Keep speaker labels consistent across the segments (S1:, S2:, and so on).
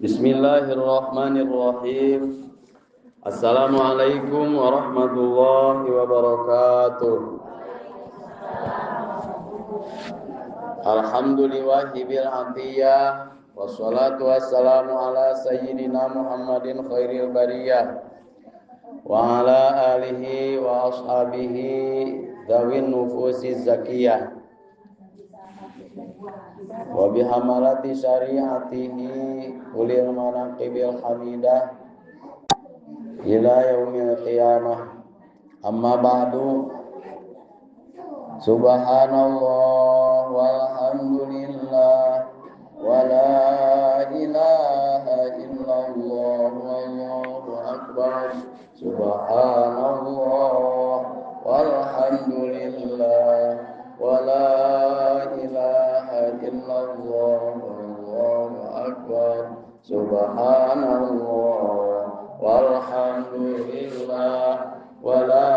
S1: Bismillahirrahmanirrahim. Assalamualaikum warahmatullahi wabarakatuh. Alhamdulillahi bil atiyah, wassalatu wassalamu ala sayyidina Muhammadin khairil bariyah wa ala alihi wa ashabihi dzawin nufusiz zakiyah wa bihamalati syariatihi ulil manaqibil hamidah ila yaumil qiyamah. Amma ba'du. Subhanallah walhamdulillah wala ilaha illallah wallahu akbar. Subhanallah walhamdulillah wala ilaha illallah wallahu akbar. Subhanallah walhamdulillah wala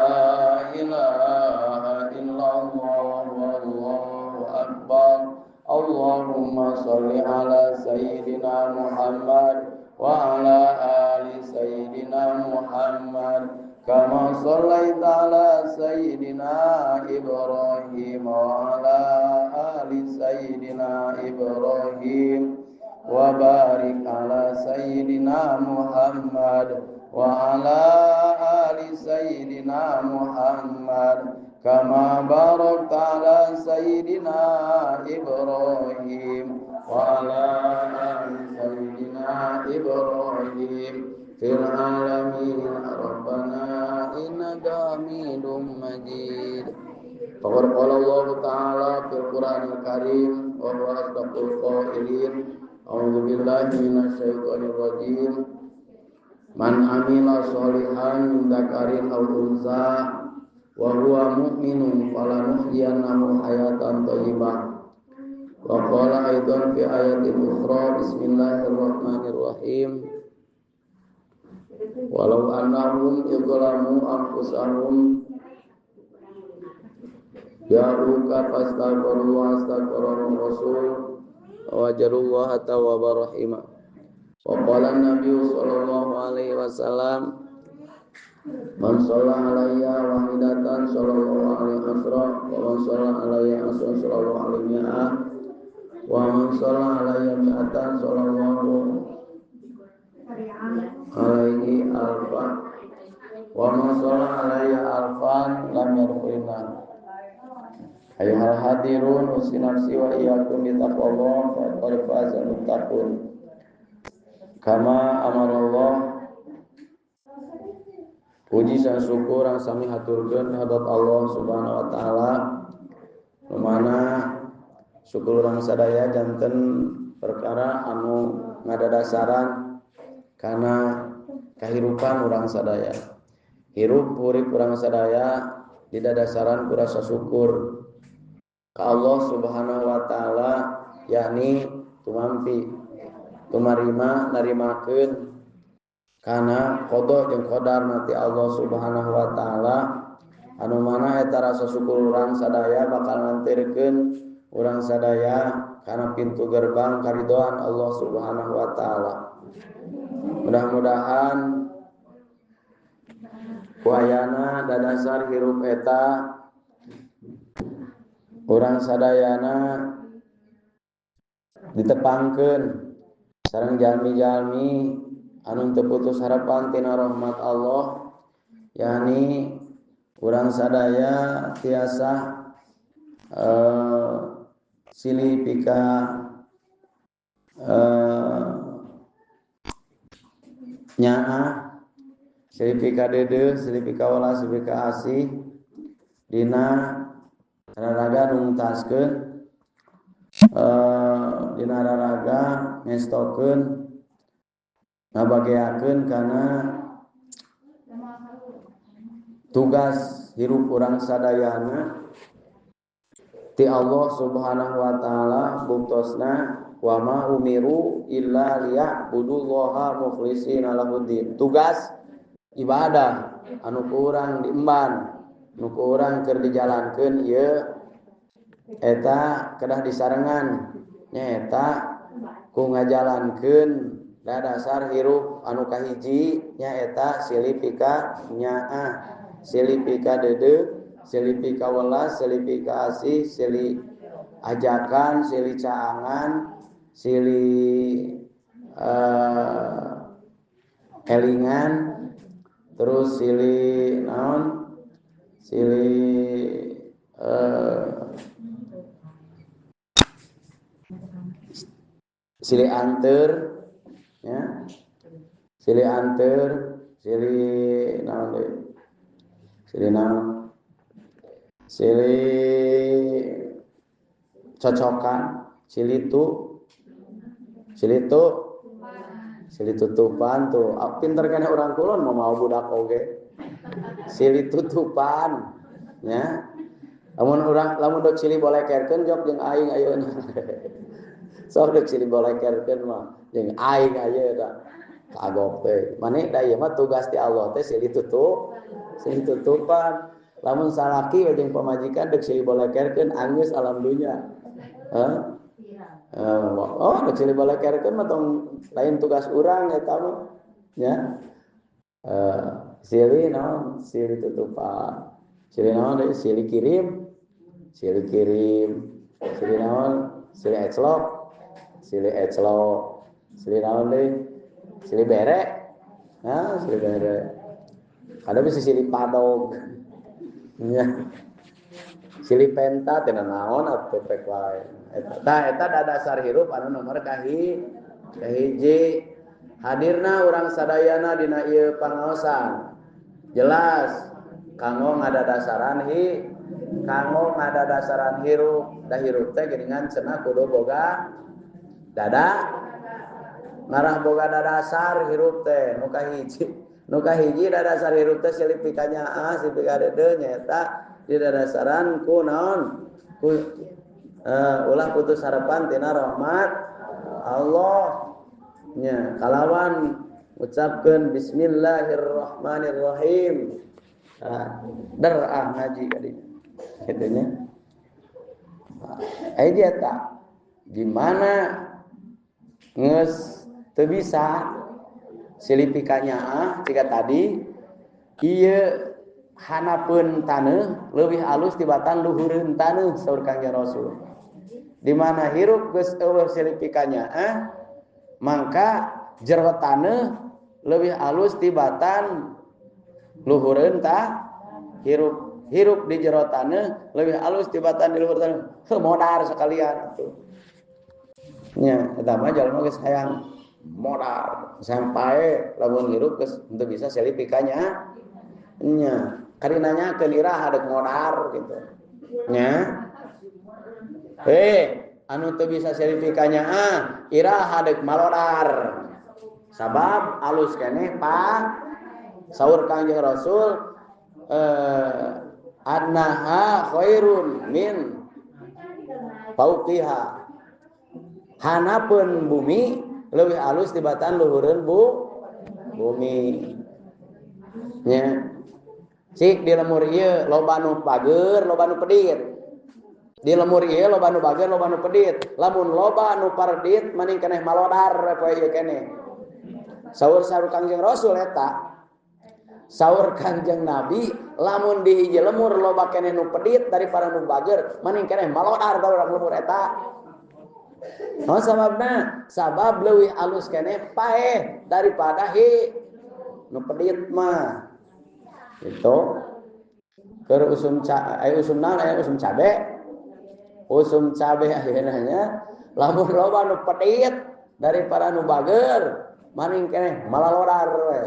S1: ilaha illallah wallahu akbar. Allahumma sholli ala sayyidina Muhammad wa ala ali sayyidina Muhammad kama shallaita ala sayyidina Ibrahim wa ala ali sayyidina Ibrahim wa barik ala sayyidina Muhammad wa ala ali sayyidina Muhammad kama barakta ala sayyidina Ibrahim wa ala ali sayyidina Ibrahim fil alamin. Rabbana innaka Hamidum Majid. Faqad qala Allah ta'ala fil Qur'anil Karim wa huwa asdaqul qailin. A'udzu billahi minasyaitonir rajim. Man amila sholihan min dzakarin aw unsa wa huwa mu'minun falanuhyiyannahu hayatan thayyibah. Wa qala aidan fi ayatin ukhra. Bismillahirrahmanirrahim. Walau annahum idzalamu anfusahum ja'uka fastaghfiru astaghfiru rasul wajarullaha tawwabar rahima. Wa qala an-nabiy sallallahu alaihi wasallam man shalla alayya wahidatan sallallahu alaihi asra wa man shalla alayya asra sallallahu alaihi mi'ah wa man shalla alayya mi'atan sallallahu alaihi alfa wa man shalla alayya alfan lam yadkhulin nar. Ayyuhal hadirun usi nafsi wa iyyakum bi taqwallah faqad fazal muttaqun. Kama amarallah. Puji dan syukur yang sami haturkeun hadrat Allah Subhanahu wa taala. Mana syukur urang sadaya janten perkara anu ngadadasaran kana kahirupan urang sadaya. Hirup urip urang sadaya didadasaran ku rasa syukur ka Allah Subhanahu wa taala, yakni tumampi tumarima narimakeun kana qada jeung qadar nanti Allah Subhanahu wa taala, anu mana eta rasa syukur urang sadaya bakal ngantirkeun urang sadaya kana pintu gerbang karidoan Allah Subhanahu wa taala. Mudah-mudahan ku ayana dadasar hirup eta urang sadayana ditepangkeun sareng jalmi-jalmi anu teu putus harapan tina rahmat Allah, yakni urang sadaya tiasa silih pika nyaah, silih pika deudeuh, silih pika welas, silih pika asih dina raraga nungtaskeun, dina raraga ngestokeun, ngabageakeun kana tugas hirup urang sadayana ti Allah Subhanahu wa taala. Buktosna wa ma umiru illa liya'budullaha mukhlishina lahuddin. Tugas ibadah anu ku urang diemban, nu ku urang keur dijalankeun ieu eta kedah disarengan nyaeta ku ngajalankeun Dadasar hirup anu kahiji nyaeta silih pika nyaah, silih pika deudeuh, silih pika welas, silih pika asih, silih ajakan, silih caangan, silih elingan, terus silih naon, silih silih anter, ya, silih anter, silih naon deui, silih naon, silih cocokan, silih tu, silih tu, silih tutupan tuh. Pinter kan orang kulon mau budak oge. Silih tutupan, ya. Lamun urang lamun dek silih bolekerkeun jok jeung aing ayeuna. Sok dek silih bolekerkeun mah jeung aing ayeuna. Kagok teh. Mane da ieu mah tugas ti Allah teh silih tutup, silih tutupan. Lamun salaki we jeung pamajikan dek silih bolekerkeun anggeus alam dunya. Hah? Oh, dek silih bolekerkeun mah tong lain tugas urang eta mah, ya. Silih naon, silih tutupan. Silih naon deui, silih kirim, silih kirim, silih naon, silih eclok, silih eclok, silih naon deui, silih bere. Nah, silih bere. Kada bisa silih padog. Nya. Silih penta teh naon atuh pek wae. Eta eta dasar hirup anu nomor kahiji. Hadirna urang sadayana dina ieu pangaosan. Jelas kanggo ngadadasaran hi, kanggo ngadadasaran hirup. Da hirup teh geuningan cenah kudu boga dada. Ngarah boga dadasar hirup teh nu kahiji. Nu kahiji dadasar hirup teh silih pika nyaah, silih pika deudeuh nyaeta didadasaran ku naon? Ku ulah putus harapan tina rahmat Allah. Nya kalawan ucapkeun bismillahirrahmanirrahim. Der ah ngaji kadinya. Kitu nya. Aya eta di mana geus teu bisa silih pika nyaah jika tadi ieu hanapeun taneuh leuwih alus tibatan luhureun taneuh saur Kangjeng Rasul. Di mana hirup geus eueuh silih pika nyaah mangka jero taneuh leuwih alus tibatan luhureun ta hirup. Hirup di jero taneuh leuwih alus tibatan di luhur taneuh. Heuh modar sekalian atuh. Nya eta mah jalma geus hayang modar sampai lamun hirup geus henteu bisa silih pika nyaah. Nya kari nanyakeun iraha dek modar gitu. Nya. Anu teu bisa silih pika nyaah, iraha dek malodar. Sabab alus keneh pa saur Kangjeng Rasul annaha khairun min fauqiha. Hanapeun bumi leuwih alus tibatan luhureun bumi. Nya. Cik di lemur ieu loba nu bager, loba nu pedit. Di lemur ieu loba nu bager, loba nu pedit. Lamun loba nu pardit maning keneh malodar poe ieu keneh. Saur-saur Kangjeng Rasul eta. Saur Kangjeng Nabi lamun di hiji lemur loba keneh nu pedit daripada nu bager, maning keneh malodar barudak lemur eta. Oh sababna, sabab leuwih alus keneh paeh daripada hi nu pedit mah. Itu keur usum usum naon aya usum cabe. Usum cabe ayeuna nya lamun loba nu pedit daripada nu bager maning keneh malalodar we.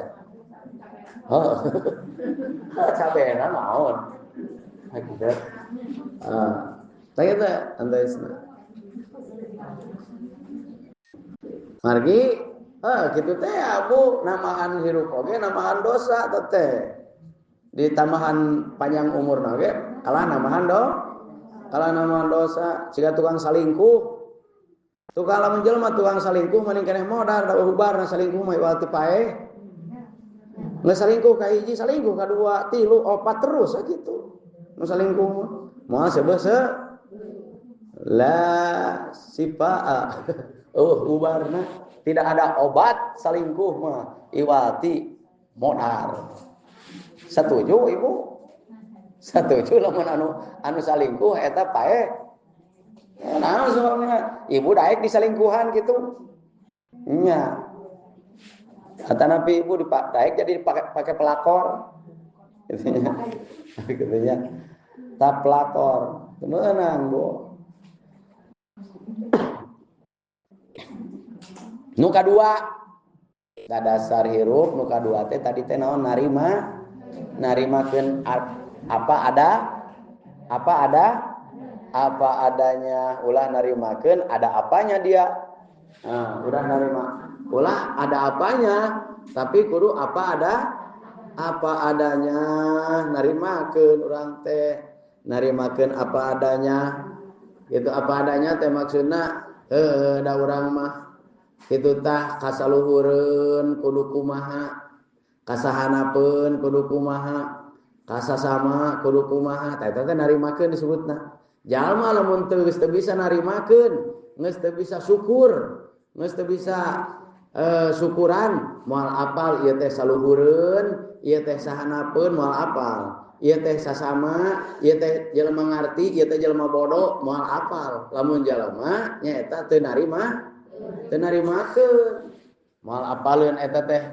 S1: Heuh. Cabena naon? Hakikat. Tah eta antaisna. Margi kitu teh abu namahan hirup oge namahan dosa teh. Ditambahan panjang umur oge kalah namahan do. Kalah namahan dosa siga tukang salingkuh. Tukang lamun jelema tukang salingkuh maning keneh modar da hubarna salingkuh mah iwal teu paeh. Geus salingkuh ka hiji, salingkuh ka dua, tilu, opat terus kitu. Nu salingkuh mah moal seubeuh se la sifaa. Eueuh ubarna. Tidak ada obat salingkuh mah iwati modar. Setuju ibu? Setuju lamun anu salingkuh eta pae. Naon sebabna? Ibu daek disalingkuhan gitu. Nya. Atanapi ibu daek jadi pakai pelakor. Gitu nya. Gitu nya. Tak pelakor. Meunang, Bu. Nu kadua, dasar hirup nu kadua teh tadi teh naon narima narimakeun apa ada apa adanya, ulah narimakeun ada apanya dia. Nah, udah narima ulah ada apanya tapi kudu apa ada apa adanya narimakeun urang teh narimakeun apa adanya gitu. Apa adanya teh maksudna heuh da urang mah kitu tah kasaluhureun kudu kumaha, kasahanapeun kudu kumaha, kasasama kudu kumaha. Tah eta teh narimakeun disebutna. Jalma lamun teu geus teu bisa narimakeun, geus teu bisa syukur, geus teu bisa syukuran, moal apal ieu teh saluhureun, ieu teh sahanapeun moal apal. Ieu teh sasama, ieu teh jelema ngarti, ieu teh jelema bodoh, moal apal. Lamun jelema nyaeta teu narima, teu narimakeun. Moal apaleun eta teh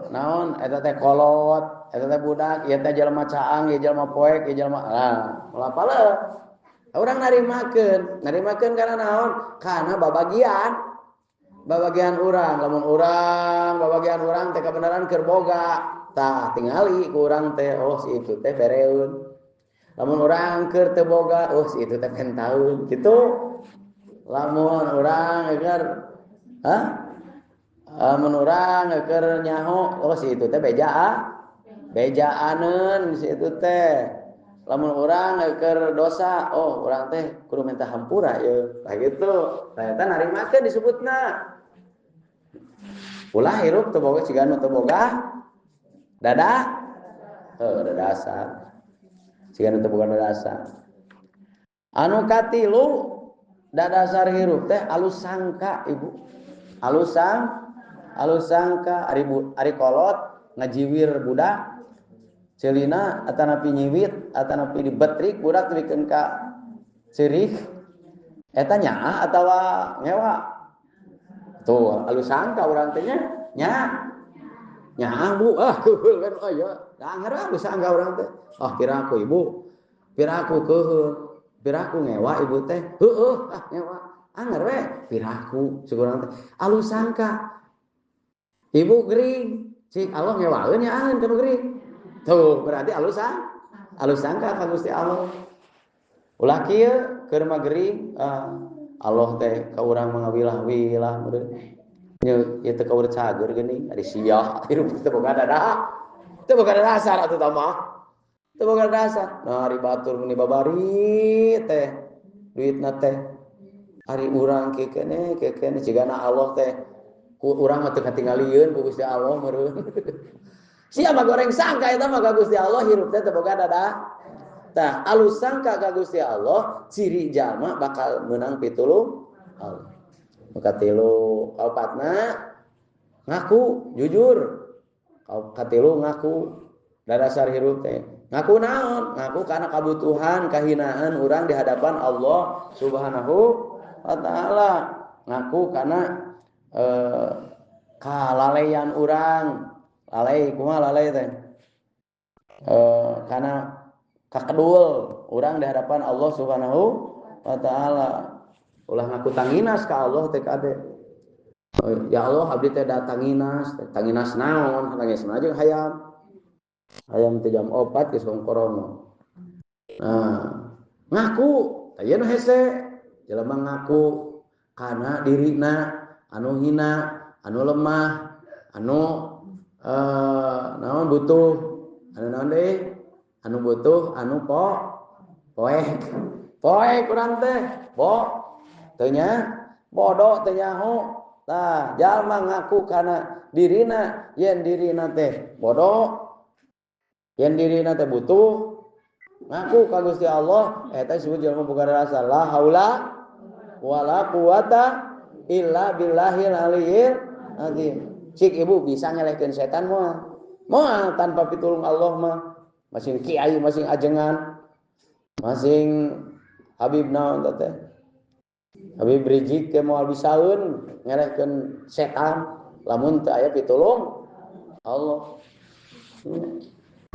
S1: naon eta teh kolot, eta teh budak, ieu teh jelema caang, ieu jelema poek, ieu jelema nah, moal apaleun. Urang narimakeun, narimakeun kana naon? Kana babagian. Babagian urang, lamun urang babagian urang teh kabeneran keur boga. Tah tingali ku urang teh, oh si itu teh bereun. Lamun urang keur teu boga, oh si itu teh pentaun gitu. Lamun urang keur hah? Lamun urang keur nyaho, oh si itu teh beja bejaaneun si itu teh. Lamun urang keur dosa, oh urang teh kudu minta hampura ieu. Tah gitu. Tah eta narimakeun disebutna. Ulah hirup teu boga siga nu teu boga dada. Heuh, dadasar. Siga nu teu boga dadasar. Anu katilu dadasar hirup teh alus sangka ibu. Alus sangka ari kolot ngajiwir budak celina atanapi nyiwit atanapi dibetrik budak tebikeun ka ceurih eta nyaah atawa ngewa. Tuh alus sangka urang teh nya nyaah bu ah keuheul kan oh ya anger alus sangka urang teh ah piraku ibu piraku keuheul piraku ngewa ibu teh heueuh ah ngewa anger we piraku syukur teh alus sangka ibu gering cik Allah ngewaeun ya angeun kana gering. Tuh berarti alus sangka ka Gusti Allah. Ulah kieu keur mah gering Allah teh ka urang mah ngawilah-wilah meureun. Nya ieu teh ka urang cager geuning ari sia hirup teh boga dadah. Teu boga dasar atuh tah mah. Teu boga dasar. Nah ari batur meni babari teh duitna teh. Ari urang kieu keneh cigana Allah teh ku urang mah teu katingalieun ku Gusti Allah meureun. Sia mah goreng sangka eta mah ka Gusti Allah hirup teh teu boga dadah. Tah alus sangka ka Gusti Allah ciri jalma bakal meunang pitulung Allah. Nu katilu kaopatna ngaku jujur. Katilu ngaku dasar hirup teh. Ngaku naon? Ngaku karena kabutuhan kahinaan urang di hadapan Allah Subhanahu wa taala. Ngaku karena kalalean urang. Lalai kumaha lalai teh? Karena kakedul urang di hadapan Allah Subhanahu wa taala. Ulah ngaku tanginas ka Allah teh kade. Ya Allah abdi teh da tanginas, tanginas naon? Tanginas jeung hayam. Hayam teh jam 4 geus hongkoromo. Nah, ngaku teh nu hese. Jelema ngaku kana dirina anu hina, anu lemah, anu naon butuh, anu naon deui? Anu butuh, anu poek. Poek urang teh, bo teu nya bodoh teu nyaho. Tah, jalma ngaku kana dirina, yen dirina teh bodoh, yen dirina teh butuh, ngaku ka Gusti Allah, eta disebut jalma boga rasa la haula wala quwata illa billahil aliyyil azim. Cik ibu bisa ngelehkeun setan moal. Moal tanpa pitulung Allah mah. Masing kiai, masing ajengan, masing Habib naon teh. Habib Rizik ke moal bisaeun ngelehkeun setan lamun teu aya pitulung Allah.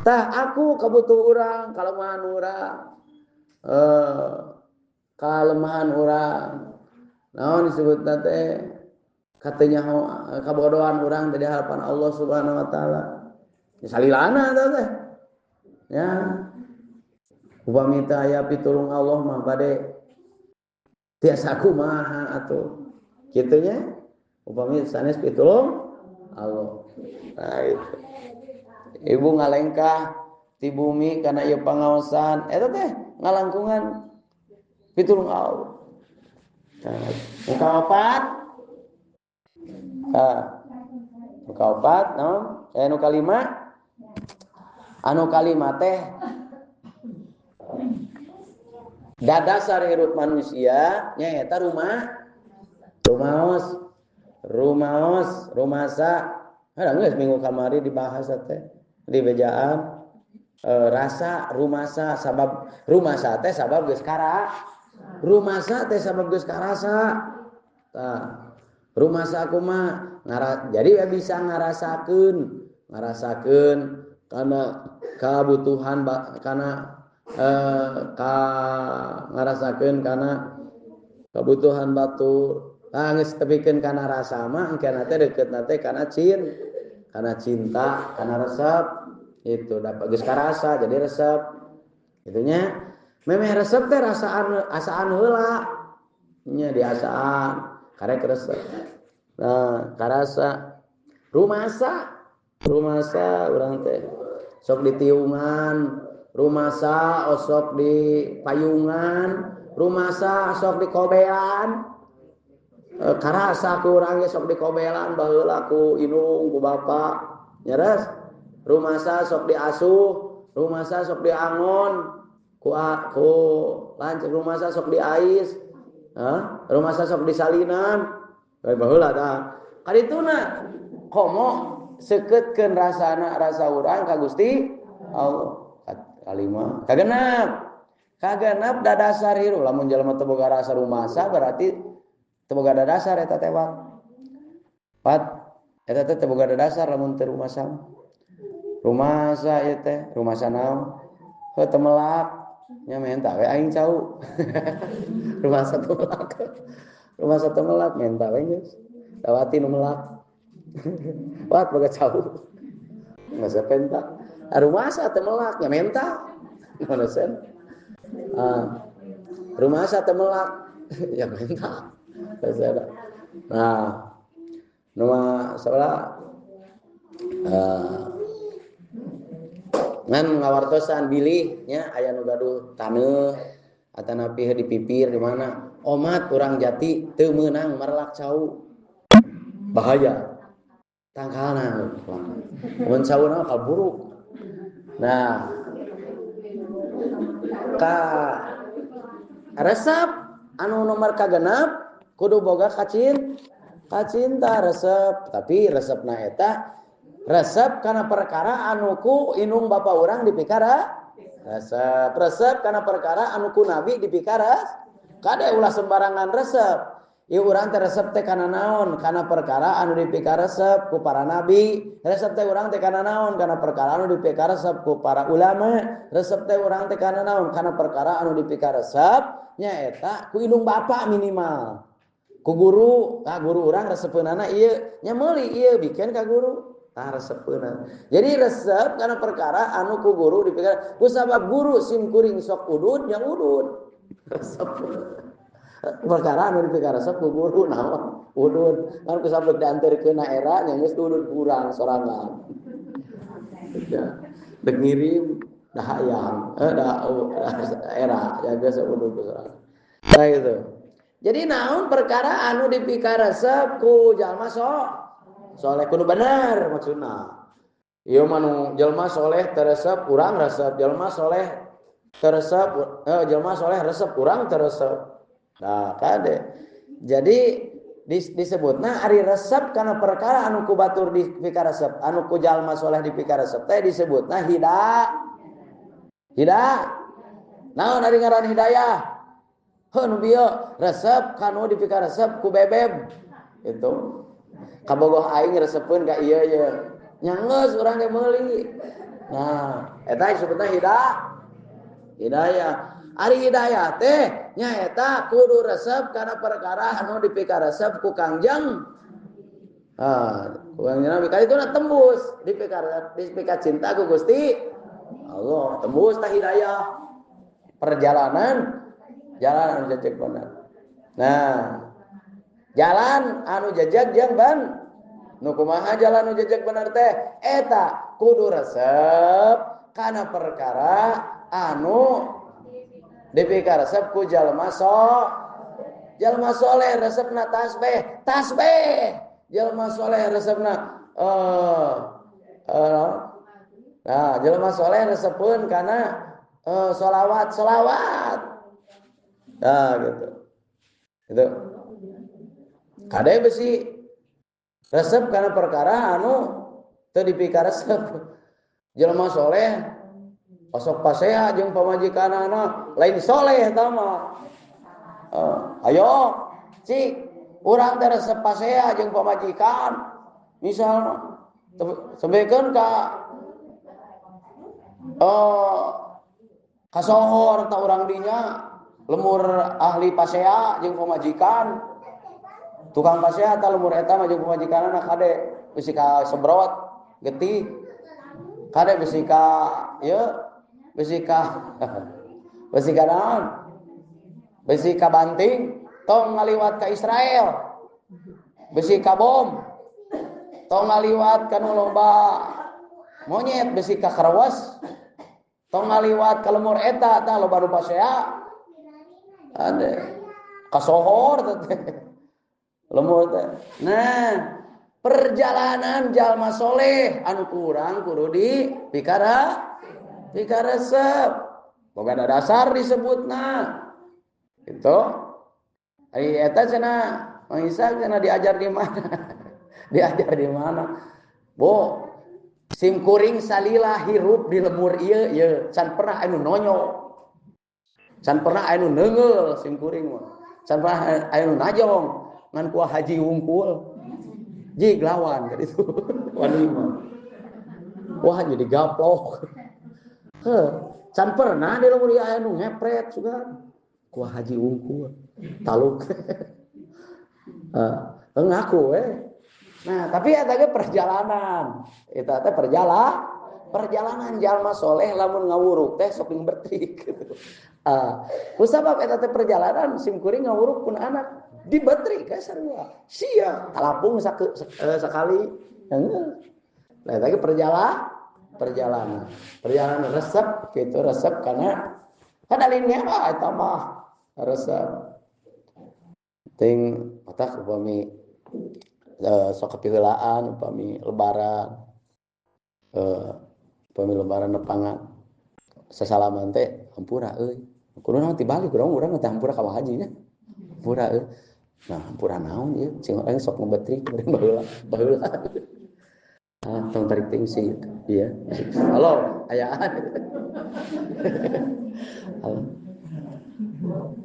S1: Tah aku kabutuh urang, kalemahan urang. Kalemahan urang. Naon disebutna teh? Katanya kabodohan urang di hadapan Allah Subhanahu wa taala. Ya salilana teh. Ya. Upami teu aya pitulung Allah mah bade tiasa kumaha atuh. Kitu nya. Upami sanes pitulung Allah. Nah itu. Ibu ngalengkah ti bumi kana ieu pangaosan eta teh ngalangkungan pitulung Allah. Nah, muka opat. Ah. Muka opat naon? Nu kalima. Anu kalima teh dadasar hirup manusia nyaeta rumah rumaos rumaos rumasa. Ada geus minggu kamari dibahas teh di bejaan rasa rumasa sabab rumasa teh sabab geus kara rumasa teh sabab geus karasa. Tah rumasa kumaha jadi bisa ngarasakeun ngarasakeun kana kabutuhan kana ngarasakeun kana kabutuhan batur. Tah geus tepikeun kana rasa mah engkena teh deukeutna teh kana kana cinta, kana resep itu dapat geus karasa jadi resep. Itunya memeh resep teh rasaan asaan heula nya diasaan karek resep. Nah, karasa rumasa rumasa urang teh sok ditiungan, rumasa osok di payungan, rumasa sok di kobean. Karasa ku urang ge sok dikobelan baheula ku indung ku bapa nyeres. Rumasa sok diasuh, rumasa sok diangon ku lanceuk, rumasa sok diais, rumasa sok disalinan. Baheula tah. Kadituna komo sekeutkeun rasana rasa urang ka Gusti Allah. Kalima kagenap. Kagenap dadasar hirup. Lamun jelema teu boga rasa rumasa berarti teu boga dasar eta teh pat eta teh teu boga dasar lamun teu rumasa. Rumasa ieu teh, rumasa naon? Heuh teu melak nya menta we aing cau. Rumasa teu melak. Rumasa teu melak menta we geus. Dawati nu melak. Wat boga cau. Masa penta. Rumasa teu melak nya menta. Naon sen? Rumasa teu melak ya menta. Nah, nu salah ngan ngawartosan bilih nya aya nu gaduh taneuh atanapi di pipir di mana omat urang jati teu meunang merlak cau bahaya tangkalna mun cauna bakal buruk. Nah, ka resep anu nomor kagenep kudu boga kacinta resep, tapi resepna eta resep kana perkara anu ku indung bapa urang dipikara resep, resep kana perkara anu ku nabi dipikara kade ulah sembarangan resep. Ieu urang teh resep teh kana naon? Kana perkara anu dipikara resep ku para nabi. Resep teh urang teh kana naon? Kana perkara anu dipikara resep ku para ulama. Resep teh urang teh kana naon? Kana perkara anu dipikara resep nyaeta ku indung bapa minimal. Ku guru, tah guru urang resepeunana ieu nya meuli ieu bikeun ka guru. Tah resepeunana. Jadi resep kana perkara anu ku guru dipikir ku sabab guru sim kuring sok udud nya udud. Resep. Perkara anu dipikir resep ku guru naon udud. Kan ku sabab dianterkeun na era nya geus udud kurang sorangan. Ya. Dek ngirim dah hayang, dah era ya geus udud sorangan. Nah gitu. Jadi naon perkara anu dipikaresep ku jalma soleh kudu bener maksudna. Ieu mah nu jalma soleh teresep urang resep, jalma soleh teresep jalma soleh resep urang teresep. Nah, kade. Jadi Disebutna ari resep kana perkara anu ku batur dipikaresep, anu ku jalma soleh dipikaresep teh disebutna hidayah. Hidayah. Naon ari ngaran hidayah? Heuh nu bieu resep kanu dipikaresep ku bebeb. Itu. Kabogoh aing resepeun ka ieu ye. Nya geus urang ge meuli. Nah, eta disebutna hidayah. Hidayah. Ari hidayah teh nyaeta kudu resep kana perkara anu dipikaresep ku Kangjeng. Ah, ku Kangjeng Nabi kali itu tembus dipika cinta ku Gusti Allah, tembus tah hidayah. Perjalanan jalan anu jejeg bener. Nah, jalan anu jejeg jeung ban nu kumaha jalan anu jejeg bener teh eta kudu resep kana perkara anu dipikaresep ku jalma jalma soleh resepna tasbih, tasbih. Jalma soleh resepna nah, jalma soleh resepeun kana sholawat, sholawat. Nah, gitu. Itu. Kade besi resep kana perkara anu teu dipikaresep. Jalma soleh osok pasea jeung pamajikanana lain soleh eta mah. Ayo cik urang teh resep pasea jeung pamajikan misalna sampekeun ka kasohor ta urang dinya lemur ahli pasea jeung pamajikan tukang pasea ta lemur eta mah jeung pamajikanana kade bisi ka sebrot getih kade bisi ka ieu besi ka naon? Besi ka banting, tong ngaliwat ka Israel. Besi ka bom. Tong ngaliwat ka nu loba monyet, besi ka karawas. Tong ngaliwat ka lemur eta tah loba nu pasea. Ade kasohor teh. Lemur teh. Nah, perjalanan jalma soleh anu kurang kudu di pikara dikaresep boga dasar disebutna gitu. Ari eta cenah Mang Isa cenah diajar di mana? Diajar di mana? Bu, sim kuring salila hirup di lemur ieu ieu can pernah anu nonyo. Can pernah anu neungeul sim kuring mah. Can pernah anu najong ngan ku haji wungkul. Jig lawan ka ditu. Wani mah. Wah jadi gaplok. Heuh, can pernah di lemur ieu anu ngepret sugan. Ku haji wungkul. Taluk. Ngaku we. Nah, tapi eta ge perjalanan. Eta teh perjalanan jalma soleh lamun ngawuruk teh sok betrik gitu. Kusabab eta teh perjalanan sim kuring ngawuruk pun anak dibetrik ka sarua. Sia talapung sakali. Nah, eta ge perjalanan. Perjalanan resep gitu, resep karena kan alinnya mah eta mah resep. Ting otak upami sok kapiheulaan upami lebaran upami lebaran nepangan sasalaman teh hampura euy kudu naon tibalik urang teh hampura ka haji nya hampura euy nah hampura naon ieu cing urang sok ngebetrik baheula baheula ah tong tarik teh sih iya halo ayaan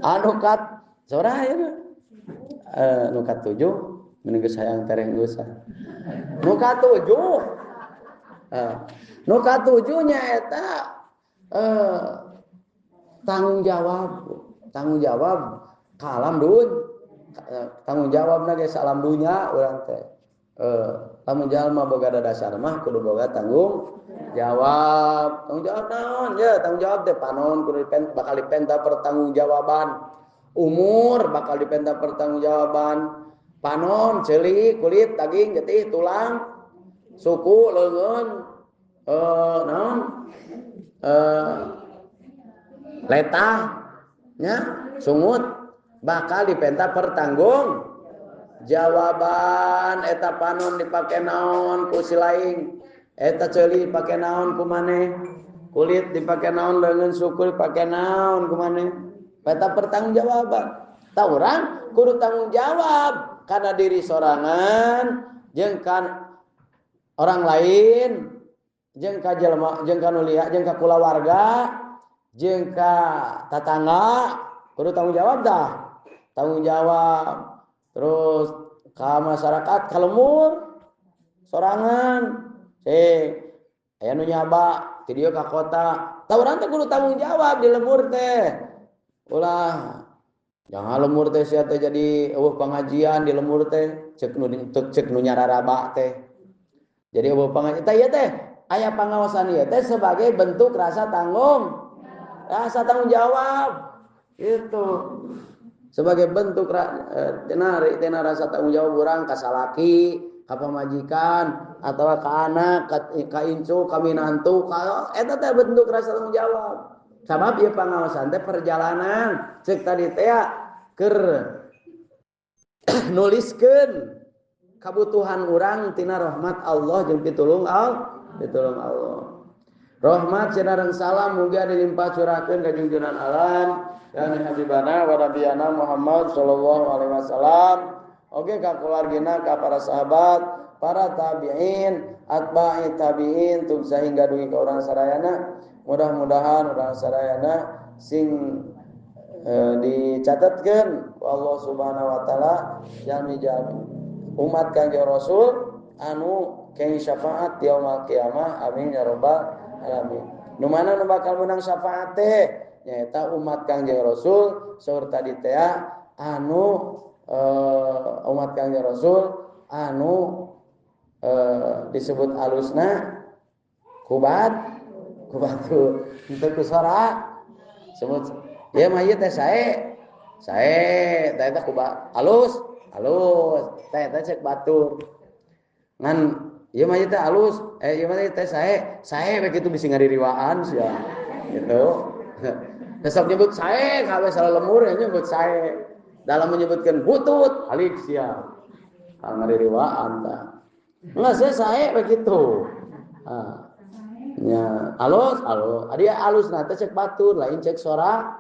S1: anu kat sora ayeuna nu katujuh mending geus hayang tereng geus. Nu katujuh. Nu katujuh nyaeta tanggung jawab. Tanggung jawab ka alam dun. Tanggung jawabna ge salam dunya urang teh. Lamun jalma boga dasar mah kudu boga tanggung jawab. Tanggung jawab naon? Ya, tanggung jawab teh panon kudu bakal dipenta pertanggungjawaban. Umur bakal dipenta pertanggungjawaban. Panon, ceuli, kulit, daging, getih, tulang, suku, leungeun, naon? Letah, nya, sungut bakal dipenta pertanggung jawaban. Eta panon dipake naon ku si laing, eta ceuli dipake naon ku maneh, kulit dipake naon, leungeun, suku dipake naon ku maneh. Eta pertanggungjawaban. Tah urang kudu tanggung jawab Kana diri sorangan jeung kan orang lain jeung ka jelema jeung ka nu liya jeung ka kulawarga jeung ka tatangga kudu tanggung jawab dah. Tanggung jawab terus ka masyarakat ka lemur sorangan cek aya nu nyaba ti dieu ka kota tah urang teh kudu tanggung jawab di lemur teh ulah jangan lemur teh sia teh jadi eueuh pengajian di lemur teh cek nu nyararaba teh jadi eueuh pengajian tah ieu teh aya pangaosan ieu teh sebagai bentuk rasa tanggung jawab itu sebagai bentuk tina rasa tanggung jawab urang ka salaki ka pamajikan atawa ka anak ka incu ka minantu ka eta teh bentuk rasa tanggung jawab. Sabab ieu pangaosan teh perjalanan cek tadi teh keur nuliskeun kabutuhan urang tina rahmat Allah jeung pitulung Allah. Rahmat sareng salam mugia dilimpah curahkeun ka junjungan alam ya Habibana wa nabiyana Muhammad sallallahu alaihi wasallam. Oke ka keluargina ka para sahabat, para tabi'in, atba'i tabi'in tum sehingga dugi ka urang sadayana. Mudah-mudahan urang sadayana sing dicatatkeun ku Allah Subhanahu wa taala jami-jami umat Kangjeng Rasul anu keng syafaat yaumul qiyamah amin ya rabbal alamin. Nu mana nu bakal menang syafaat teh nyaeta umat Kangjeng Rasul saur tadi teh anu umat Kangjeng Rasul anu disebut alusna kubat kubatu henteu ku sora sebut ieu mah ieu teh sae sae teh eta kubat alus alus teh eta cek batur ngan ieu mah ieu teh alus ieu mah teh sae sae we kitu bisi ngaririwaan sia gitu. Besok nyebut sae kabeh salah lemur ya nyebut sae dalam menyebutkan butut alik sia ngaririwaan tah enggak saya sae begitu. Ah. Nya alus alus adi alus na teh cek batur lain cek sora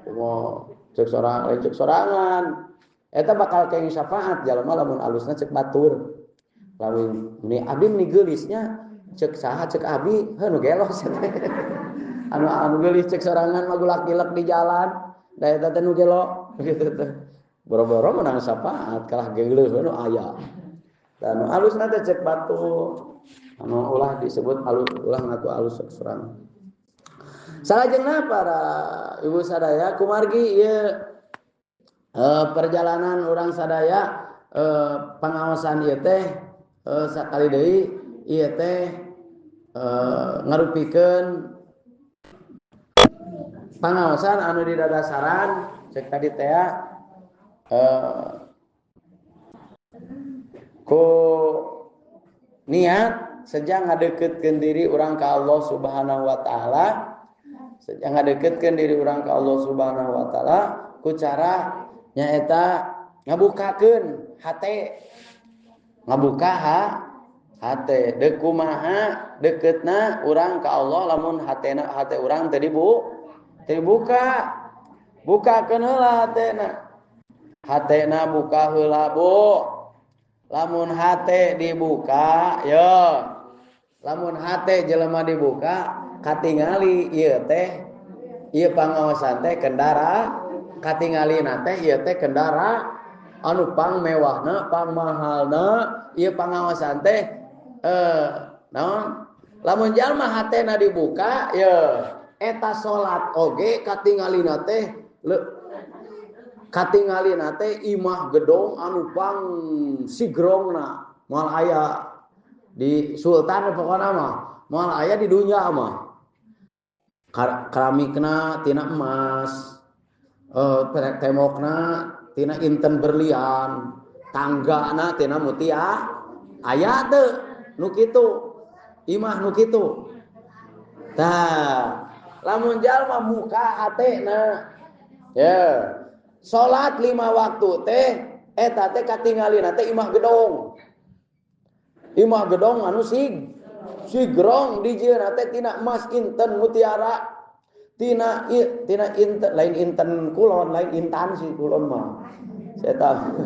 S1: kumaha cek sora lain cek sorangan eta bakal kenging syafaat jalma lamun alusna cek batur lamun ni abi ni geulisnya cek saha cek abi heuh nu gelo anu anu geulis cek sorangan mah gulak-gilek di jalan da eta teh nu gelo gitu teh boro-boro menang syafaat kalah geuleuh nu aya dan nu alusna teh cek batur anu ulah disebut alus ulah ngaku alus cek sorangan. Salajengna para ibu sadaya kumargi ieu perjalanan urang sadaya pangaosan ieu teh sakali deui ieu teh ngarupikeun pangaosan anu didadasaran cek tadi teh ku niat sejak ngadeukeutkeun diri urang ka Allah Subhanahu wa taala sejak ngadeukeutkeun diri urang ka Allah Subhanahu wa taala ku cara nyaeta ngabukakeun hate ngabuka hate deuk kumaha deuketna urang ka Allah lamun hatena hate urang teu dibuka bukakeun heula hatena hatena buka heula Bu lamun hate dibuka yo lamun hate jelema dibuka katingali ieu teh ieu pangaosan teh kendara katingalina teh ieu teh kendara anu pang mewahna pang mahalna ieu pangaosan teh naon lamun jalma hatena dibuka ye eta salat oge katingalina teh katingalina teh imah gedong anu pang sigrongna moal aya di sultan pokona mah moal aya di dunya mah keramikna tina emas tembokna tina inten berlian tanggana tina mutia aya teu nu kitu imah nu kitu tah lamun jalma muka hatena ye salat 5 waktu teh eta teh katingalina teh imah gedong anu sigrong dijieunna teh tina emas inten mutiara tina tina inten lain inten kulon lain intan si kulon mah saya tahu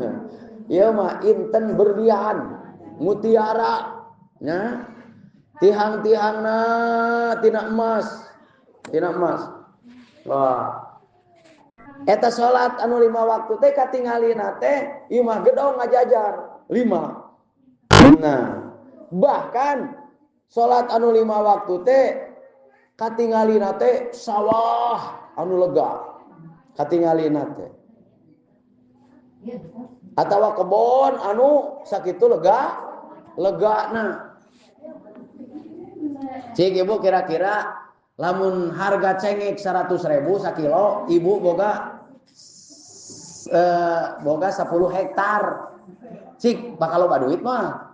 S1: Ieu mah inten berlian, mutiara nya. Tihang-tihangna tina emas, tina emas. Wah. Eta salat anu 5 waktu teh katingalina teh imah gedong ngajajar 5. Nah, bahkan salat anu 5 waktu teh katingalina teh sawah anu lega. Katingalina teh. Atawa kebon anu sakitu lega, legana. Cik ibu kira-kira lamun harga cengek 100.000 sakilo, ibu boga boga 10 hektar. Cik bakal loba duit mah.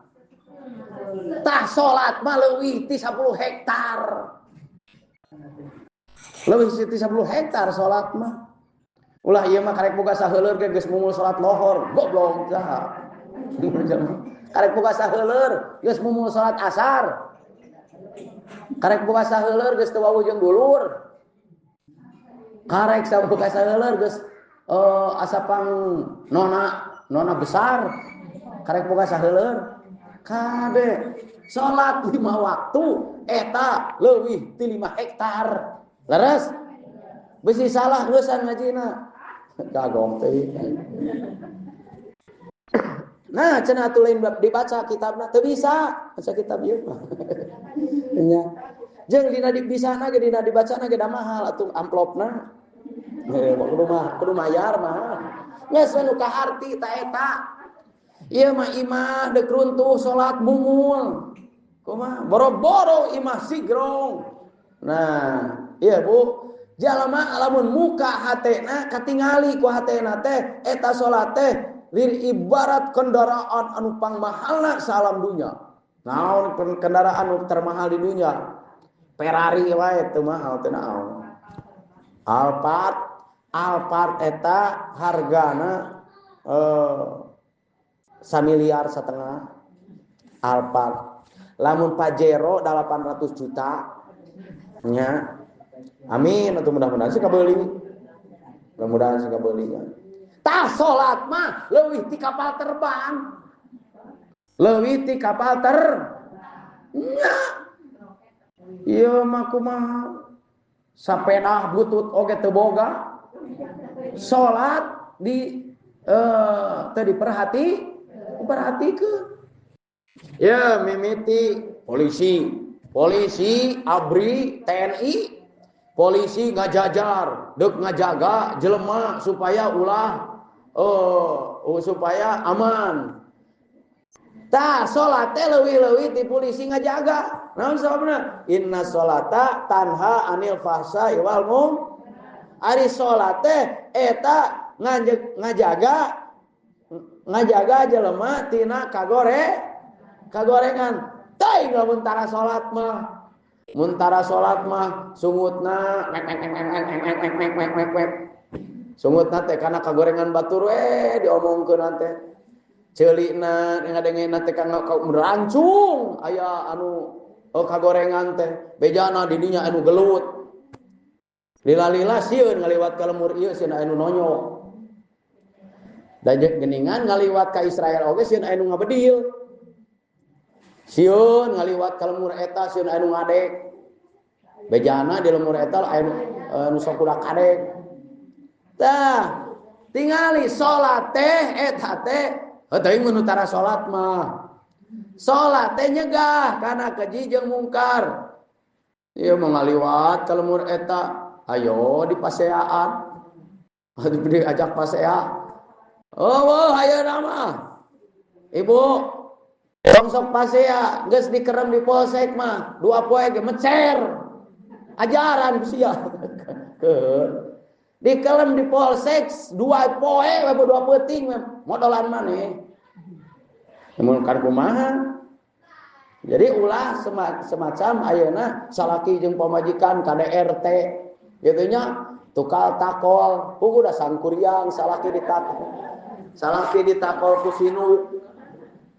S1: Tah salat mah leuwih ti 10 hektar. Leuwih ti 10 hektar salat mah. Ulah ieu mah karek boga saheuleur ge geus mumul salat lohor, goblok saha. Karek boga saheuleur geus mumul salat asar. Karek boga saheuleur geus teu wawuh jeung dulur. Karek boga saheuleur geus asapang nona besar. Karek boga saheuleur. Kade salat 5 waktu eta leuwih ti 5 hektar. Leres? Besi salah geusan ngajina. Kagong teh. Nah, cenah atuh lain dibaca kitabna teu bisa, baca kitab ieu mah. Nya. Jeung dina dibisana ge dina dibacana ge da mahal atuh amplopna. Kudu mah kudu mayar mah. Geus we nu kaharti ta eta. Ieu mah imah deuk runtuh salat mumul. Kumaha? Boro-boro imah sigrong. Nah, iya Bu. Jalma lamun muka hatena katingali ku hatena teh eta salat teh lir ibarat kendaraan anu pangmahalna salam dunya. Naon kendaraan anu termahal di dunya? Ferrari wae teu mahal teu naon. Alphard eta hargana 1,5 miliar. Alphard. Lamun Pajero 800 juta nya. Amin atuh mudah-mudahan sih kabeuli. Mudah-mudahan sih kabeuli nya. Tah salat mah leuwih ti kapal terbang. Leuwih ti kapal ter. Nya. Ieu mah kumaha? Sapedah butut oge teu boga. Salat di teu diperhatikeun. Ya mimiti polisi, polisi ABRI, TNI, polisi ngajajar, deuk ngajaga jelema supaya ulah supaya aman. Tah salat teh leuwih-leuwih ti polisi ngajaga. Naon sababna? Inna sholata tanha anil fahsya'i wal munkar. Ari salat teh eta ngajaga jelema tina kagorengan. Teuing lamun tara salat mah. Mun tara salat mah sungutna mek mek mek mek mek mek mek mek mek. Sungutna teh kana kagorengan batur we diomongkeun teh. Ceulikna ngadengena teh kana merancung aya anu kagorengan teh bejana di dinya anu gelut. Lila-lila sieun ngaliwat ka lemur ieu sieun anu nonyok. Da geuningan ngaliwat ka Israel oge sieun anu ngabedil. Sieun ngaliwat ka lemur eta sieun anu ngadek. Bejana di lemur eta anu sok kudak kadek. Tah, tingali salat teh eta teh heuh mun tara salat mah. Salat teh nyegah kana keji jeung mungkar. Ieu mah ngaliwat ka lemur eta, ayo di paseaan. Diajak pasea. Oh, ayeuna mah. Ibu, tong sok pasea, geus dikerem di polsek mah, 2 poe ge mecer. Ajaran sia. Keur dikelem di polsek 2 poe we 2 peuting modolan maneh. Mun kan kumaha? Jadi ulah semacam ayeuna salaki jeung pamajikan KDRT gitu nya tukal takol, puguh da sangkuriang salaki ditakol. Salaki ditakol ku sinu.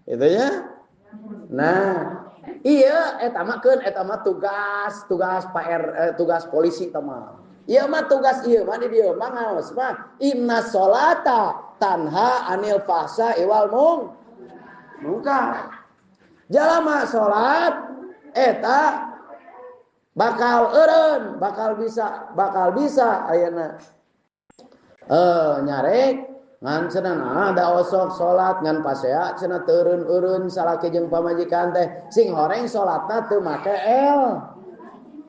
S1: Gitu ya. Nah, iya eta mah keun eta mah tugas Pak R, tugas polisi eta mah. Ieu mah tugas ieu mah di dieu mah ngaos mah inna sholata tanha anil fahsya wal munkar. Jalama salat eta bakal eureun, bakal bisa ayeuna. Nyarek ngan cenah da osok salat ngan pasea cenah teureun-eureun salaki jeung pamajikan teh sing horeng salatna teu make el.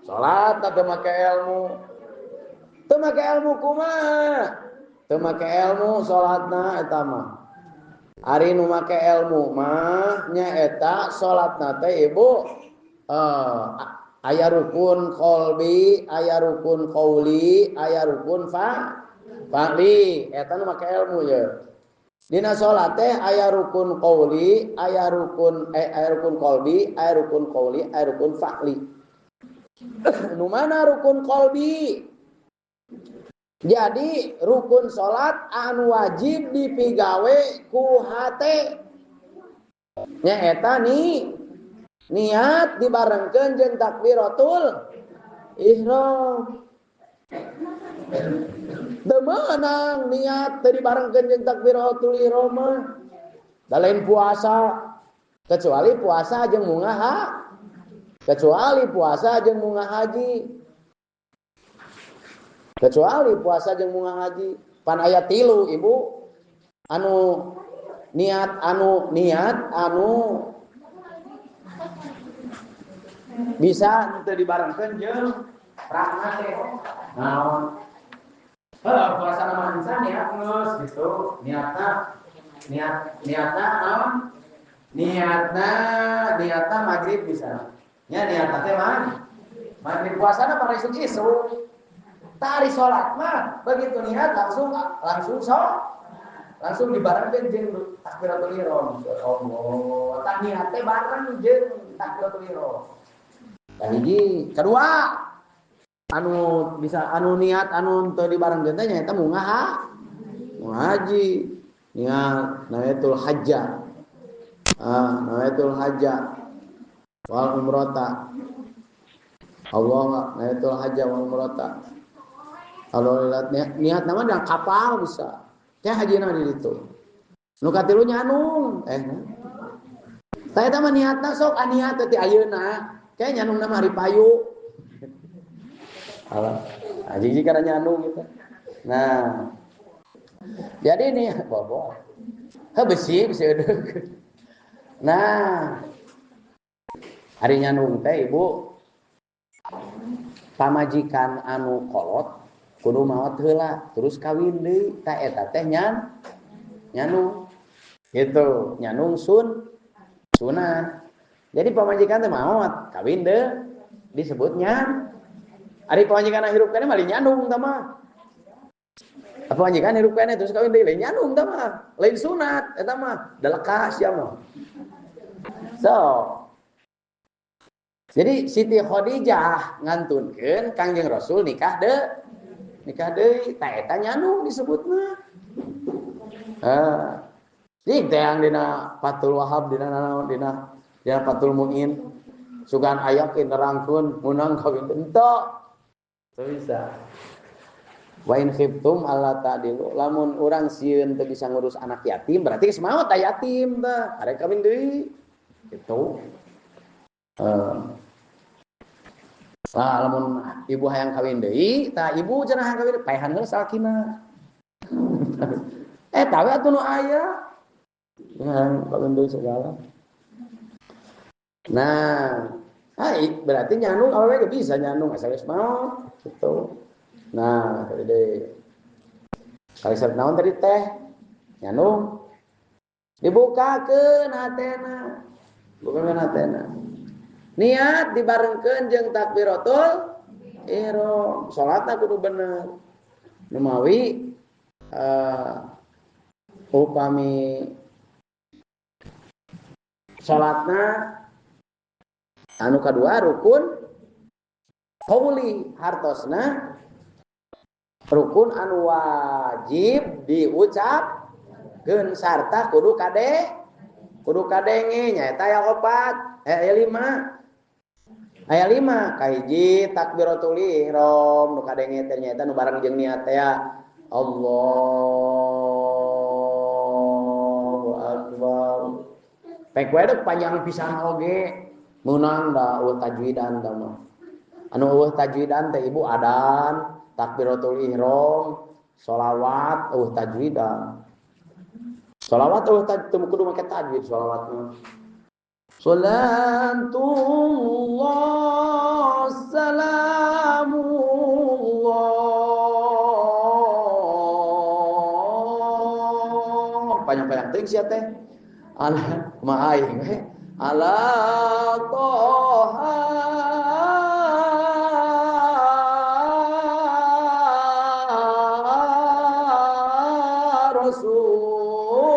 S1: Salatna teu make ilmu. Teu make ilmu kumaha? Teu make ilmu salatna eta mah. Ari nu make ilmu mah nyaeta salatna teh ibu aya rukun qalbi, aya rukun qauli, aya rukun fa'li. Eta nu make ilmu ye. Dina salat teh aya rukun qauli, aya rukun aya rukun qalbi, aya rukun qauli, aya rukun fa'li. Nu mana rukun qalbi? Jadi rukun salat anu wajib dipigawe ku hate. Nyaeta ni niat dibarengkeun jeung takbiratul ihram. Teu meunang niat teu dibarengkeun jeung takbiratul ihram mah. Da lain puasa, kecuali puasa jeung munggah kecuali puasa jeung munggah haji. Kecuali puasa jeung munggah haji. Pan aya 3 ibu anu niat anu bisa teu dibarengkeun jeung prakna teh. Naon? Heuh, puasa mah bisa niat geus gitu. Niatna naon? Niatna magrib bisa. Nya niatna teh mah magrib puasana pada isuk-isuk. Tari salat mah begitu niat langsung langsung dibarengkeun jeung takbiratul ihram. Allah, tah niat teh bareng jeung takbiratul ihram. Tah hiji, kedua anu bisa anu niat anu teu dibarengkeun teh nyaeta munggah haji. Niat nawaitul hajja. Nawaitul hajja wal umrata. Allah nawaitul hajja wal umrata. Kalau lihat niat nama dan kapal bisa. Kayak haji di ditu. Nu katilu nyanung. Saya teh mah niatna sok aniat teh ayeuna. Kayak nyanung nama hari payu. Alah, haji karena nyanung gitu. Nah. Jadi ini bobo. Heuh besi eudeuk. Nah. Hari nyanung teh ibu pamajikan anu kolot kudu maot heula terus kawin deui ta eta teh nyanung gitu, nyanung sunah. Jadi pamajikan teh maot kawin deui disebutnya. Ari pamajikan hirup keneh mah nyanung tah mah. Pamajikan hirup keneh terus kawin deui lain nyanung tah mah, lain sunat eta mah, da lekas ya mah. So jadi Siti Khadijah ngantunkeun Kangjeng Rasul nikah deui ta eta nyanung disebutna. Jig teh yang dina Fathul Wahab dina naon dina Fathul Muin sugan aya ke nerangkeun meunang kawin henteu. Teu bisa. Wa in khiftum alla ta'dilu, lamun urang sieun teu bisa ngurus anak yatim berarti geus maot yatim tah arek kawin deui. Gitu. Lah lamun ibu hayang kawin deui, tah ibu cenah hayang kawin paehan heula salakina. Tawe atuh nu aya. Hayang kawin deui segala. Nah, berarti nyanung awewe ge bisa nyanung asal geus maot gitu. Nah, tadi deui. Kali naon tadi teh? Nyanung. Dibukakeun hatena. Bukakeun hatena. Niat dibarengkeun jeung takbiratul ihram. Salatna kudu bener. Numawi upami salatna anu kadua rukun qauli hartosna rukun anu wajib diucapkeun sarta kudu kadenge nyaeta aya 4 5. Aya 5 kahiji takbiratul ihram nu kadenge teh nyaeta nu bareng jeung niat teh Allahu akbar. Pek we deuk panjang pisan oge meunang da eueuh tajwidan tah mah. Anu eueuh tajwidan teh ibu adan, takbiratul ihram, sholawat eueuh tajwidan. Sholawat eueuh teu kudu make tajwid sholawat mah. Salatullah salamullah panjang-panjang teuing sia teh ala kumaha aing we ala toha Rasulillah.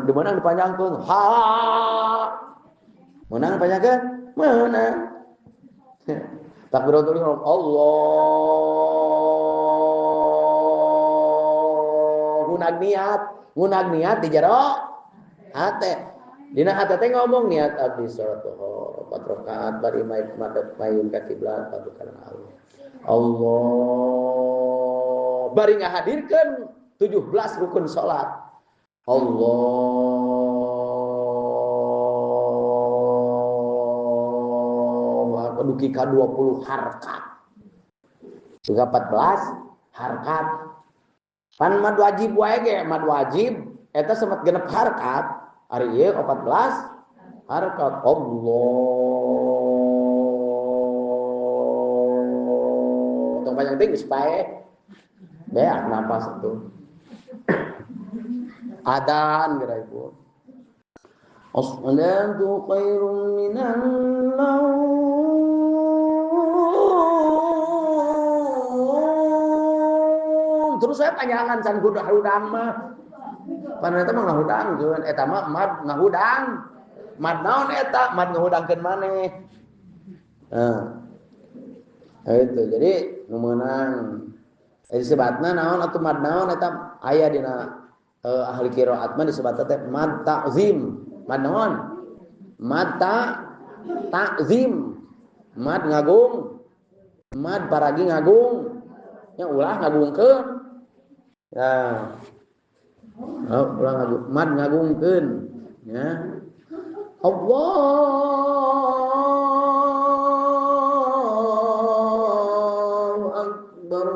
S1: Di mana dipanjangkeun? Ha. Meunang dipanjangkeun? Meunang. Takbiratul ihram Allah. Ngunag niat di jero hate. Dina hate teh ngomong niat abdi salat zuhur 4 rakaat bari madep payun ka kiblat padu kana Allah. Allah bari ngahadirkeun 17 rukun salat. Allah dugi ka 20 harkat. Juga 14 harkat. Pan mad wajib wae ge, mad wajib eta semet genep harkat. Ari ieu 14 harkat. Allah. Tong panjang teuing geus pae. Beak napas atuh. Adan geura ibu. As-salatu khairum minan naum. Terus saya panjangan can kudu hudang mah. Pan eta mah ngahudangkeun, eta mah mad ngahudang. Mad naon eta? Mad ngahudangkeun maneh. Nah. Itu jadi nu meunang. Disebatna naon atuh mad naon eta aya dina ahli qiraat mah disebutna teh mad ta'zim. Mad naon? Mad ta'zim. Mad ngagung. Mad paragi ngagung. Nya ulah ngagungkeun. Nah. Oh, ulah ngagung, mad ngagungkeun nya. Allahu akbar.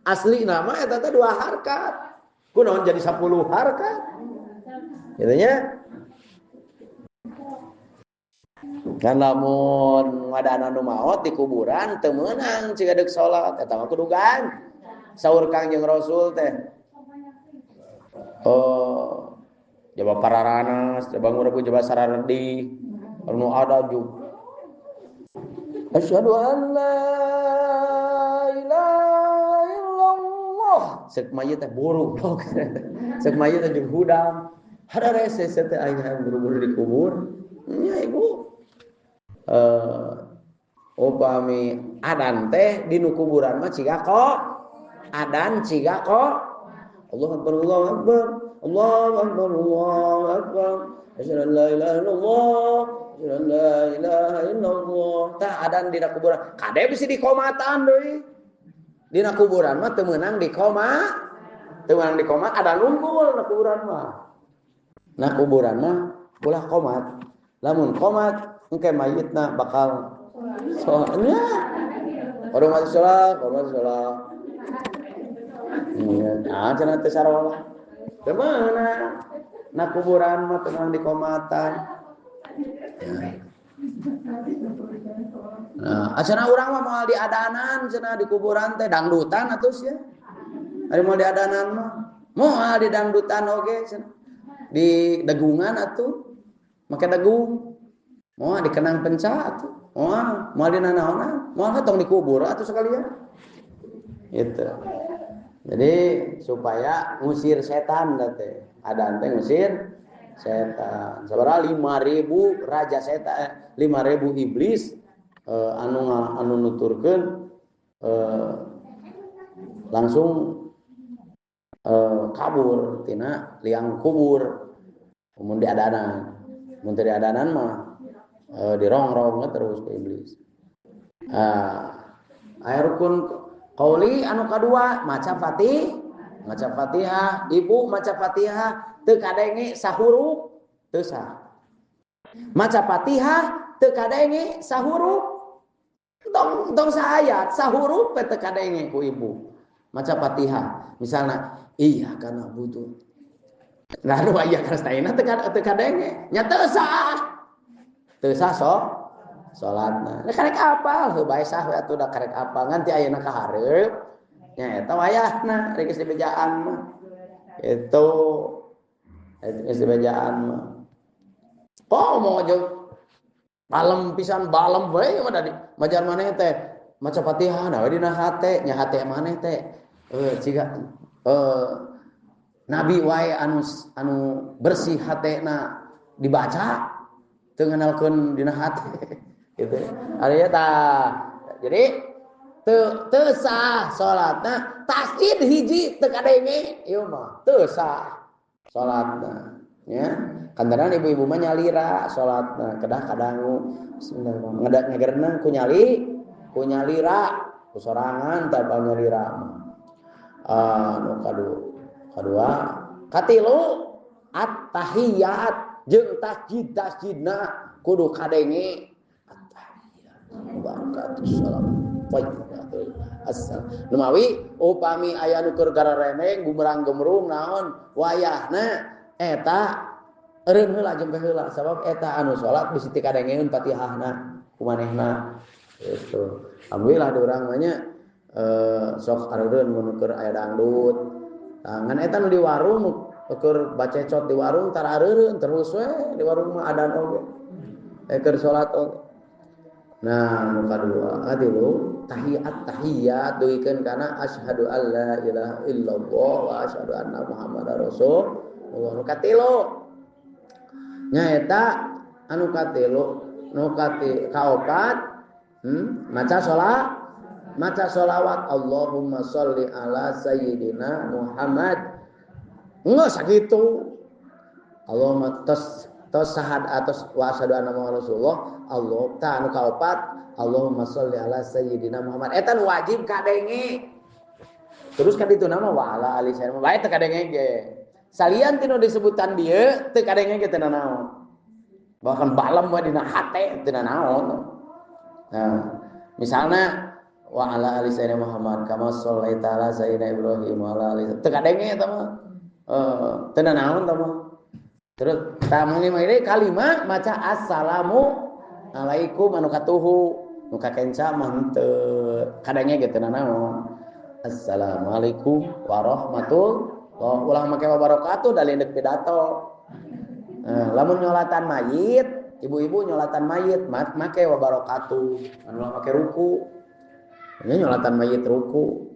S1: Asli nama eta teh 2 harkat. Kunaon jadi 10 harkat? Gitu nya. Kan lamun ngadana nu maot di kuburan teu meunang ciga deuk salat eta mah kudu gan. Saur Kangjeng Rasul teh. Oh, jaba pararanas, jaba ngureup jaba sararedi. Anu ada juga. Asyhadu an la ilaha illallah. Sek mayit teh buru. Sek mayit teh jeung hudang. Hada rese teh aing hayang buru-buru dikubur. Nya ibu. Upami adan teh di nu kuburan mah ciga kok. Adan ciga kok. Allahu akbar, Allahu akbar. Allahu akbar, Allahu akbar. Asyhadu an la ilaha illallah. Asyhadu an la ilaha illallah. Tah adan dina kuburan. Kade bisi dikomatan deui. Dina kuburan mah teu meunang dikoma. Teu meunang dikomat adan unggul na kuburan mah. Na kuburan mah ulah komat. Lamun komat engke mayitna bakal soalnya orang mati sholat, orang mati sholat. Nah, cenah teu sarolah. Teu meunang. Na kuburan mah teu meunang dikomatan. Nah, acara urang mah moal diadanan cenah di kuburan teh dangdutan atuh sia. Ari moal diadanan mah moal di dangdutan oge cenah. Di dagungan atuh make dagung. Moal dikenang penca atuh. Moal moal dinanaonan, moal tong dikubur atuh sekalian. Gitu. Jadi supaya ngusir setan teh. Adan teh ngusir setan. Sabaraha 5.000 raja setan, 5.000 iblis anu nuturkeun langsung kabur tina liang kubur mun diadanan mun teu diadanan mah dirongrong terus ku iblis. Aya rukun qauli anu kadua maca Fatihah, ibu maca Fatihah teu kadenge sahurup teu sah. Maca Fatihah teu kadenge sahurup tong saayat sahurup teu kadenge ku ibu. Maca Fatihah misalna iya kana butuh. Lalu aya karestaina teu kadenge nya teu sah. Teu sah sok salatna. Karek apal heuh bae sah we atuh da karek apal ngan ti ayeuna ka hareup nya eta wayahna rek geus dibejaan mah. Itu geus dibejaan mah. Komo jeung balem pisan balem we mah da majar maneh teh maca Fatihah na we dina hate nya hate maneh teh ciga nabi wae anu bersih hatena dibaca teu ngenalkeun dina hate gitu. Artinya tah jadi teu sah salatna tasjid hiji teu kadenge ieu mah teu sah salatna nya. Kandaran ibu-ibu mah nyalira salatna kedah kadangu bismillahirrahmanirrahim ngagerenang ku nyalira ku sorangan tah nyalira mah. Nu kadua katilu at-tahiyat jeung tasjid tasjidna kudu kadenge at-tahiyat barakatuh salam thayyibatul assalam. Lumawi upami aya nu keur garareneng gumerang gemerung naon wayahna eta eureun heula jempe heula sabab eta anu salat bisi teu kadengeun Fatihahna ku manehna gitu. Alhamdulillah di urang mah nya sok areureun mun keur aya dangdut. Ngan eta nu di warung keur bacecot di warung tara areureun terus we di warung mah adan oge. Keur salat oge. Nah, nu kadua katilu tahiyat tahiyat duikeun kana asyhadu alla ilaha illallah wa asyhadu anna muhammadar rasulullah. Nu katilu nyaeta anu katilu nu kaopat maca salat maca sholawat Allahumma sholli ala sayyidina Muhammad. Enggak sakitu. Allahumma tos sahad atos wa asyhadu anna Muhammadar Rasulullah. Allah ta anu kaopat Allahumma sholli ala sayyidina Muhammad. Eta nu wajib kadenge. Terus kan itu nama wa ala ali sayyidina bae teu kadenge ge. Salian tinu disebutan dieu teu kadenge ge teu nanaon. Bahkan balem we dina hate teu nanaon. Nah, misalna wa ala ali sayyidina Muhammad kama shallaita ala sayyidina Ibrahim wa ala ali teu kadenge eta mah. Teu nanaon eta mah. Terus tamu lima ini kalima maca assalamu alaikum anu katuhu nu kakenca mah henteu kadenge ge teu nanaon. Assalamualaikum warahmatullahi ulah make wabarakatuh dalih deuk pidato. Nah, lamun nyolatan mayit, ibu-ibu nyolatan mayit make wabarakatuh, anu ulah make ruku. Ini nyolatan mayit ruku.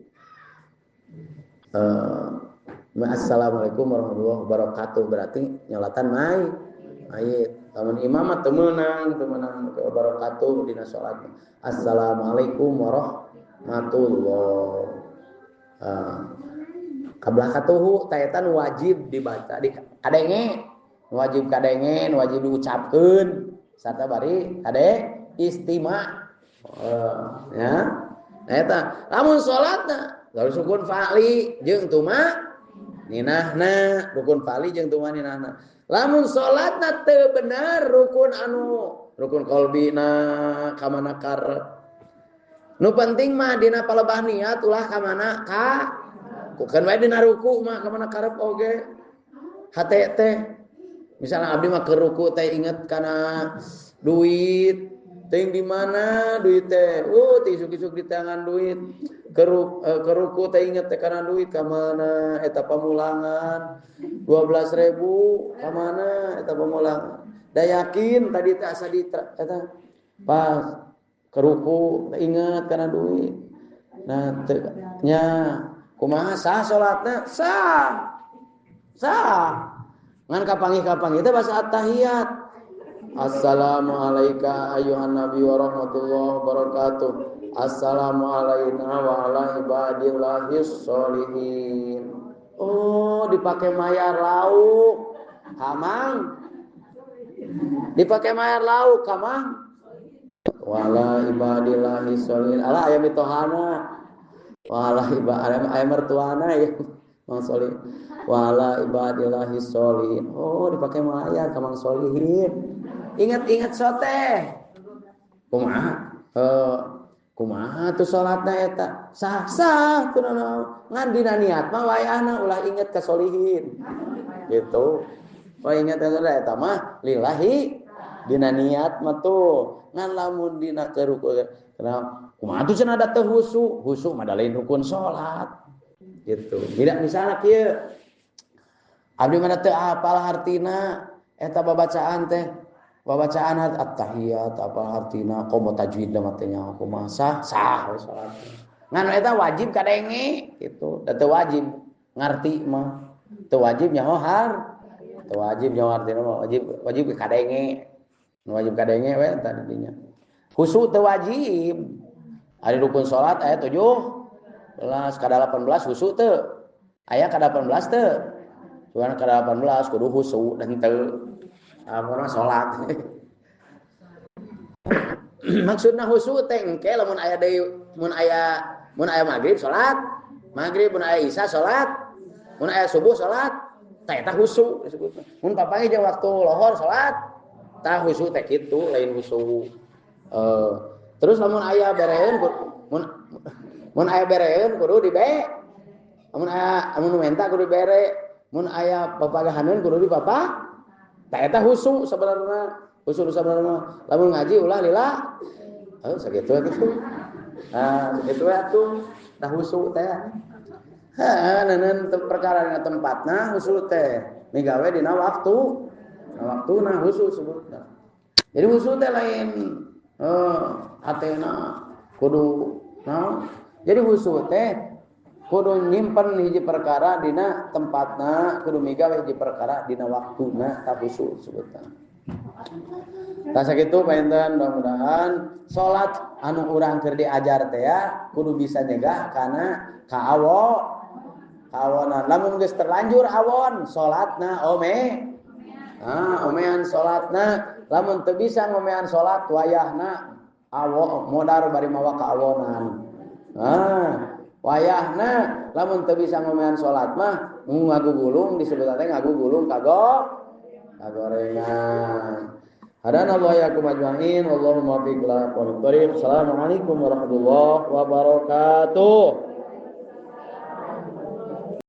S1: Assalamualaikum warahmatullahi wabarakatuh berarti nyolatan mayit. Lamun imam mah teu meunang make wabarakatuh dina salat. Assalamualaikum warahmatullahi. Kablah katuhu ta eta nu wajib dibaca di kadenge, wajib kadenge, wajib diucapkeun sarta bari kade istima. Ya. Nah eta lamun salatna lalu sukun fa'li jeung tuma ninahna, rukun fa'li jeung tuma ninahna. Lamun salatna teu bener rukun anu rukun qalbina ka mana karep. Nu penting mah dina palebah niat ulah ka mana ka kukeun wae dina ruku mah ka mana karep oge. Hate teh misalnya abdi mah keur ruku teh inget kana duit teuing di mana duit teh teh isuk-isuk di tangan duit keruku teh inget teh kana duit ka mana eta pamulangan 12.000 ka mana eta pamulangan da yakin tadi teh asa di eta pas keruku teh inget kana duit nah teu nya kumaha sah salatna sah sah ngan kapanggih-kapanggih teh bahasa at-tahiyat. Assalamu alayka ayuhan nabi wa rahmatullahi wa barakatuh. Assalamu alayna wa ala ibadillahis sholihin. Oh, dipakai mayar lauk. Kamang. Dipakai mayar lauk, kamang. Wala ibadillahi sholihin. Ala aya mitohana. Wala ibad aya mertuana ya. Mang Solih. Wala ibadillahi sholihin. Oh, dipakai mayar ka Mang Solihin. Ingat-ingat sote. Kumaha? Kumaha tuh salatna eta? Sah-sah teu naon. Ngan dina niat mah wayahna ulah inget ka solihin. Gitu. Oh inget eta mah lillahi dina niat mah tuh. Ngan lamun dina keur kenapa? Kumaha tuh cenah da teu husu? Husu mah da lain rukun salat. Gitu. Tidak misalnya kieu. Abdi mah teu apal hartina eta babacaan teh. Babacaan at-tahiyat apa artina komo tajwid mah teh nya kumaha sah sah we salat. Ngan eta wajib kadenge gitu. Da teu wajib ngarti mah. Teu wajib nyaho har. Teu wajib nyaho artina mah wajib wajib kadenge. Nu wajib kadenge we eta di dinya. Khusyuk teu wajib. Ari rukun salat aya 17 kada 18 khusyuk teu. Aya kada 18 teu. Cuman kada 18 kudu khusyuk dan teu. Amun salat. Maksudna khusyuk teh engke lamun aya deui mun aya magrib salat, magrib mun aya isya salat, mun aya subuh salat, tah eta khusyuk disebutna. Mun papanggih jeung waktu lohor salat, tah khusyuk teh kitu lain khusyuk. Terus lamun aya bereun mun aya bereun kudu dibe. Lamun aya amun menta kudu dibere, mun aya papagahaneun kudu dipapa. Tah eta khusyuk sebenarnya, khusyuk sebenarnya. Lamun ngaji ulah lila. Oh, sakitu kitu. Ah, sakitu atuh tah khusyuk teh. Heuh, neuneun perkara dina tempatna khusyuk teh. Migawe dina waktu. Dina waktuna khusyuk sebutna. Jadi khusyuk teh lain hatena kudu naon. Jadi khusyuk teh kudu nyimpen hiji perkara dina tempatna, kudu migawe hiji perkara dina waktuna tah khusyuk sebutna. Tah sakitu panginten mudah-mudahan salat anu urang keur diajar teh ya kudu bisa nyegah kana kaawo kawonan. Lamun geus terlanjur awon salatna ome. Ah, omean salatna, lamun teu bisa ngomean salat wayahna awo modar bari mawa kaawonan. Ah, wayahna lamun teu bisa ngomean salat mah ngagugulung disebut teh ngagugulung kagorengan. Hadana Allah yakum ajmain wallahu muwaffiq ila aqwamit thoriq. Assalamualaikum warahmatullahi wabarakatuh.